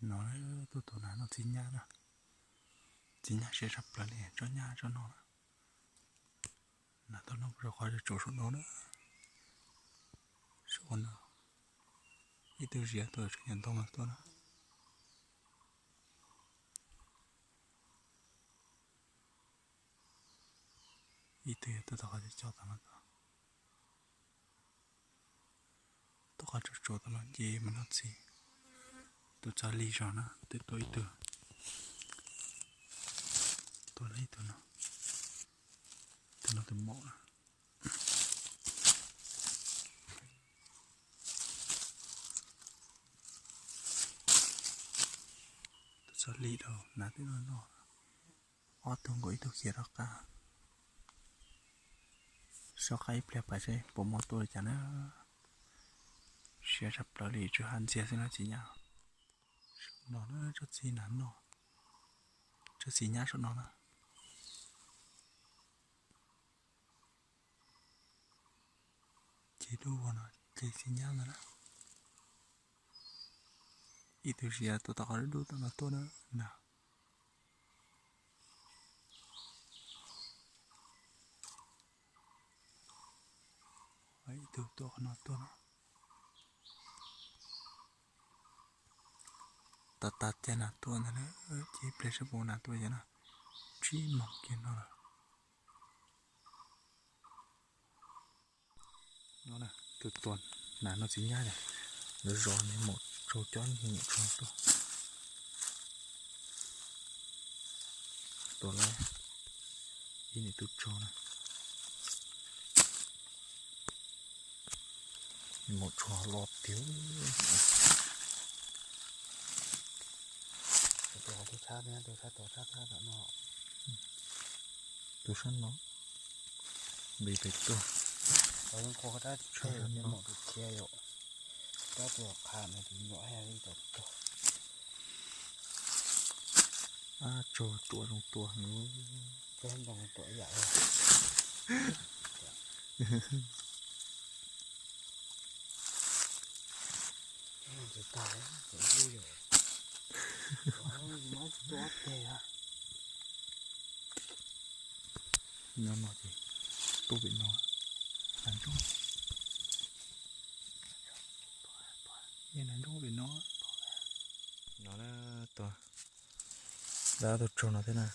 No, tuaj tua nas noj txiv nyab na. Txiv nyab siab tshaj plaws li, tsob nyab tsob no na. Nas tuaj noj rau qhov tsuas tsuas saum no na. Saum no ib tug ziab tuaj tseem nyob ntoo mas tuaj na. Ib tug yog tuaj tom qhov cog cog tom no tuaj. Tom qhov tsuas tsuas tom no ces mus noj txiv. Tus txog li zog na, twb tua ib tug. Tua li ib tug no. Tus no tus maum na. Tus txog li dhau, nas twb noj noj. Ob tug nkaus ib tug khiav rov qab. Soj qab ib pliag pais seb puas muaj tuaj li cas na. Siab tshaj plaws li, tsw ha ntxiag xwb no txiv nyab. Saum no na, tsob txiv nas noj, tsob txiv nyab saum no na. Ces dub ua no ces txiv nyab ntag na. Ib tug ziab tuaj tom qhov dub dub tom no tuaj na. Ib tug tuaj qhov no tuaj no. Tag tag cag nas tuaj ntag na, ces ib pliag seb puas nas tuaj yog na. Tsib moos kiag no lawm. Tus tuaj nas noj txiv nyab, zov zov nws maum tsaug cob nws maum tsaug tuaj. Tua lawm ib niam tub tsaug na. Nws maum tsaug los tiag. Tus sab no, nqis pem tuaj. Ab, tsaug ruam zoo tua. Nyob no ces tuaj pem no, nas ntsoog, nas ntsoog pem no. No na, tua, dab tus tsaug no thiab na.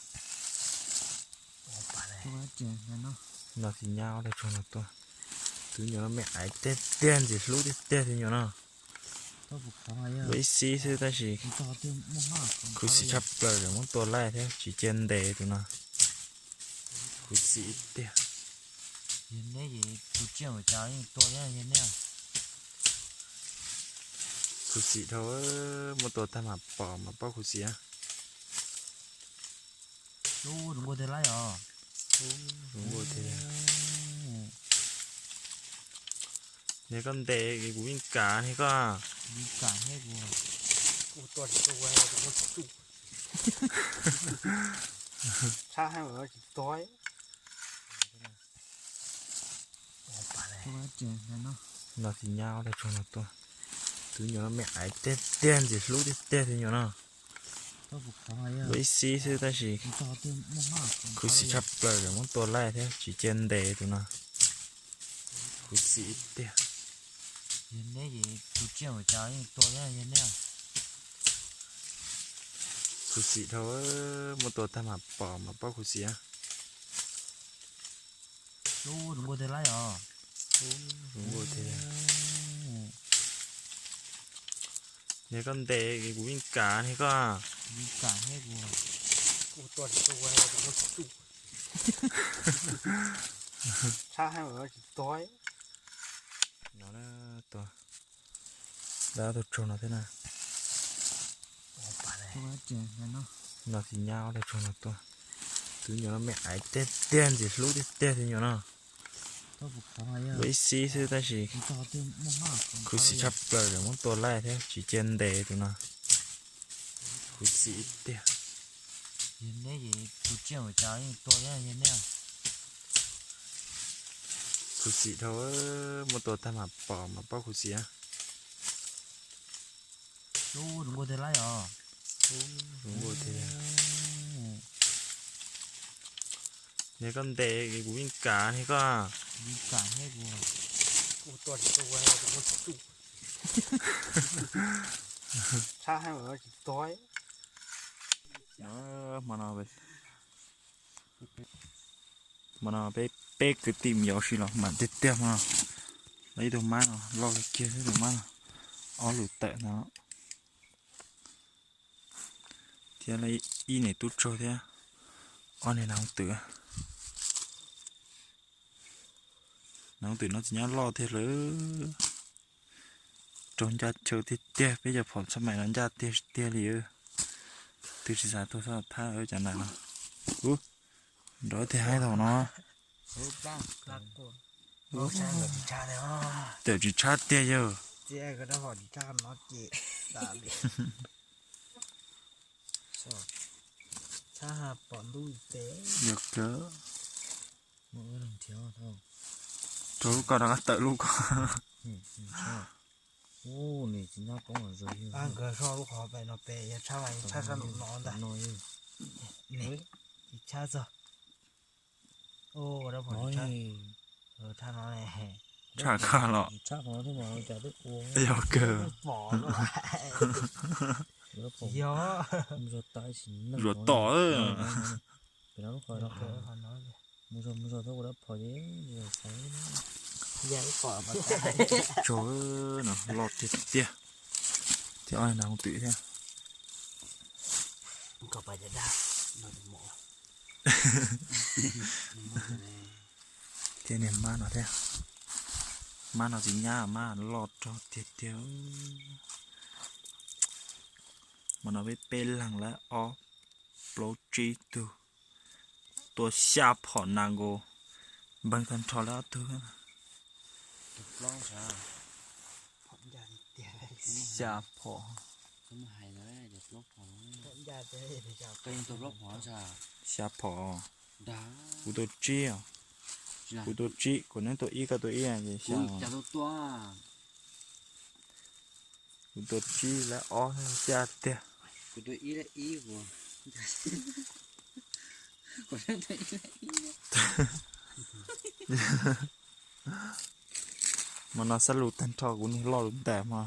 No txiv nyab ob tug tsaug no tuaj. Tus nyuam no me aiv tiag tiag, ntxim hlub tiag tiag tus nyuam no. Lub ib xib xwb tab sis khuv xim tshaj plaws, muab tua laij thiab tsis cia ntes tus no. Khuv xim tiag. Khuv xim dhau, muab tua tag mam pom mam paub khuv xim. Niag koj ntes kuv yeej kam niag koj. No txiv nyab ob tug tsaug no tuaj. Tus nyuam no me aiv tiag tiag, ntxim hlub tiag tiag tus nyuam no. Lub ib xib xwb tab sis khuv xim tshaj plaws, muab tua laij thiab tsis cia ntes tus no. Khuv xim tiag. Khuv xim dhau, muab tua tag mam pom mam paub khuv xim. Niag koj ntes kuv yeej kam niag koj. No, tua, dab tus tsaug no thiab na. No txiv nyab ob tug tsaug no tuaj. Tus nyuam no me aiv tiag tiag, ntxim hlub tiag tiag tus nyuam no. Lub ib xib xwb tab sis khuv xim tshaj plaws, muab tua laij thiab tsis cia ntes tus no. Khuv xim tiag. Khuv xim dhau, muab tua tag mam pom mam paub khuv xim. Zoo nkauj tiag. Yog koj ntes kuv yeej kam thiab koj. Hmo no, hmo no peb, peb kwv tij mus yos ua si los mam tiag tiag hmo no. Lawv ib tug mab no loj kiag ib tug mab no, ob lus tawm no. Thiab ib niam tub tsaug thiab ob niag nas hoos twm. Nas hoos twm no txiv nyab loj tiag lawm. Raug ncaj chaw tiag tiag, peb cov phom txhab mais no ncaj tiag tiag li. Twb tsis xav tuag txhob thab cov nas no. Ub, nrov tiag haib thaum no. Tawm tsis tshab tiag yawg. Yog kawg. Rau lub ko rov qab tawm lub ko. Tshaj koj los. Yog kawg. Zuav tom. Tsaug no loj tiag tiag. Thiab ob niag nas hoos twm thiab. Thiab niag mab no thiab. Mab no txiv nyab mab loj rog tiag tiag. Hmo no peb peb leeg lawm ob plaub tsib tug. Tua xya phom nas nkaus, npeeg tag nrho lawv ob tug. Xya phom. Xya phom. Kuv tua tsib, kuv tua tsib, kuv neb tua ib koj tua ib ces xya. Kuv tua tsib lawv ob xya tiag. Hmo no xab lus tag nrho kuv niag loj lub ntais hmo.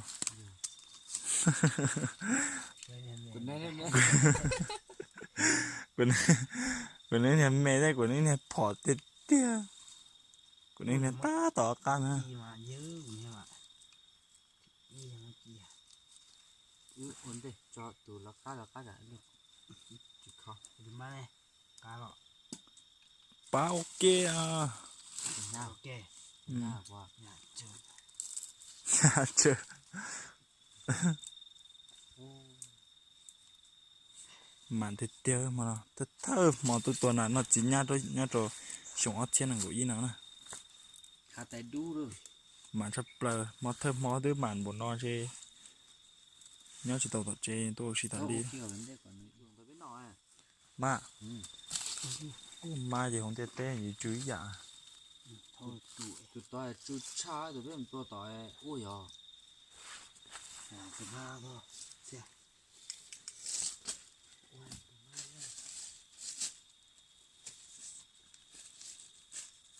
Kuv niag me thiab kuv niag phom tiag tiag. Kuv niag tab tom qab na. Pab ua ke. Mam tiag tiag hmo no, thawj hmo tuaj tua nas noj txiv nyab nyob rau xyoo ob txhiab nees nkaum ib no na. Mam tshaj plaws, hmo thawj hmo twb mam npaum no ces nyob tsis tau tom tsev tuaj ua si tas li. Mas, kuj mas ces hauv ntiaj teb yuav tsw ib yam. Tus tod tsw tshaj tus peb mus tua tom ua yog.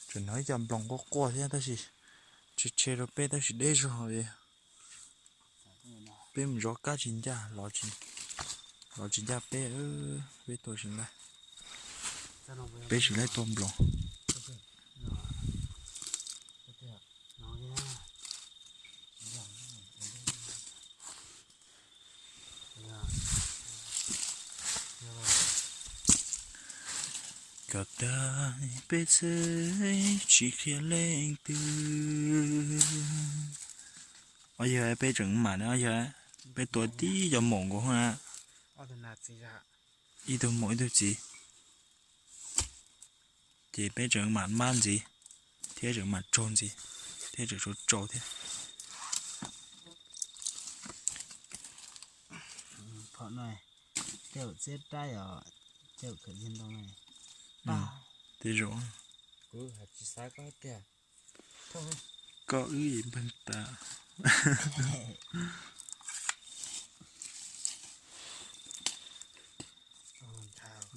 Tseem hnov ib co nploos quaj quaj thiab tab sis tshe tshe rau peb tab sis deb zog li. Peb mus zov kab tsis ncaj, los tsis ncaj peb, peb tua tsis ncaj. Peb tsis laib tua nploos. Koj tag peb txheb tsis qhia leej twg. Ob yawg peb tseem mam ne, ob yawg peb tua tib co maum nkaus na. Ib tug maum ib tug txiv. Ces peb tseem mam mab ntxiv, thiab tseem mam tsaug ntxiv, thiab tseem tsaug tsaus thiab. Tej zaum koj wb npag tas.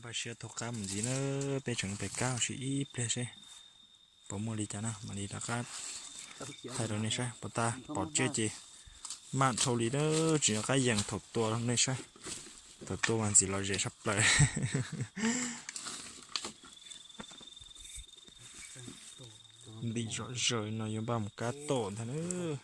Pab siab thaum qab mus ntxiv na, peb tseem pem kab ua si ib pliag seb puas muaj li cas na mam li rov qab thaij rau nej saib. Puas tas pom tsiab ces maj dhau li na, tsis nco qab yees thaum tua rau nej saib. Thaum tua mas ntxim lom zem sab plaws. Ntim zom zaws no yuav npaj mus kab tom ntag nawb.